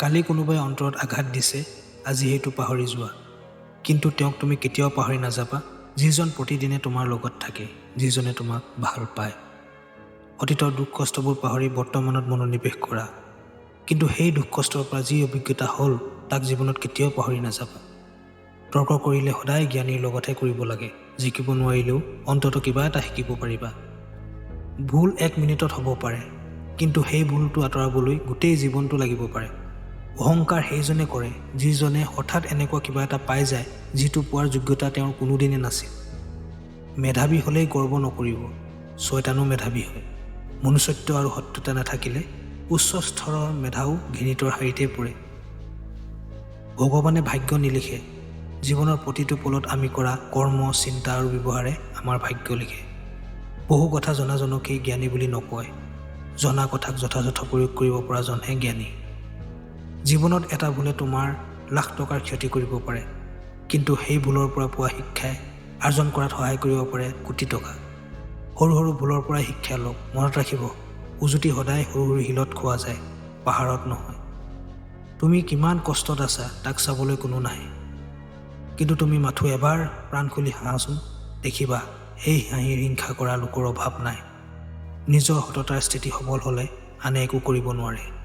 কালি কোনোবাই অন্তৰত আঘাত দিছে, আজি সেইটো পাহৰি যোৱা। কিন্তু তেওঁক তুমি কেতিয়াও পাহৰি নাযাবা, যিজন প্ৰতিদিনে তোমাৰ লগত থাকে, যিজনে তোমাক ভাল পায়। অতীতৰ দুখ কষ্টবোৰ পাহৰি বৰ্তমানত মনোনিৱেশ কৰা। কিন্তু সেই দুখ কষ্টৰ পৰা যি অভিজ্ঞতা হ'ল, তাক জীৱনত কেতিয়াও পাহৰি নাযাবা। তৰ্ক কৰিলে সদায় জ্ঞানীৰ লগতহে কৰিব লাগে। জিকিব নোৱাৰিলেও অন্ততঃ কিবা এটা শিকিব পাৰিবা। ভুল এক মিনিটত হ'ব পাৰে, কিন্তু সেই ভুলটো আঁতৰাবলৈ গোটেই জীৱনটো লাগিব পাৰে। অহংকাৰ সেইজনে কৰে, যিজনে হঠাৎ এনেকুৱা কিবা এটা পাই যায়, যিটো পোৱাৰ যোগ্যতা তেওঁৰ কোনোদিনে নাছিল। মেধাৱী হ'লেই গৰ্ব নকৰিব, চয়তানো মেধাৱী হয়। মনুষ্যত্ব আৰু সত্যতা নাথাকিলে উচ্চ স্তৰৰ মেধাও ঘৃণিতৰ শাৰীতেই পৰে। ভগৱানে ভাগ্য নিলিখে। জীৱনৰ প্ৰতিটো পলত আমি কৰা কৰ্ম, চিন্তা আৰু ব্যৱহাৰে আমাৰ ভাগ্য লিখে। বহু কথা জনাজনকেই জ্ঞানী বুলি নকয়, জনা কথাক যথাযথ প্ৰয়োগ কৰিব পৰাজনহে জ্ঞানী। জীৱনত এটা ভুলে তোমাৰ লাখ টকাৰ ক্ষতি কৰিব পাৰে, কিন্তু সেই ভুলৰ পৰা পোৱা শিক্ষাই আৰ্জন কৰাত সহায় কৰিব পাৰে কোটি টকা। সৰু সৰু ভুলৰ পৰাই শিক্ষা লওক। মনত ৰাখিব, উজুতি সদায় সৰু সৰু শিলত খোৱা যায়, পাহাৰত নহয়। তুমি কিমান কষ্টত আছা, তাক চাবলৈ কোনো নাহে। কিন্তু তুমি মাথো এবাৰ প্ৰাণ খুলি হাঁহাচোন, দেখিবা সেই হাঁহিৰ হিংসা কৰা লোকৰ অভাৱ নাই। নিজৰ সততাৰ স্থিতি সবল হ'লে আনে একো কৰিব নোৱাৰে।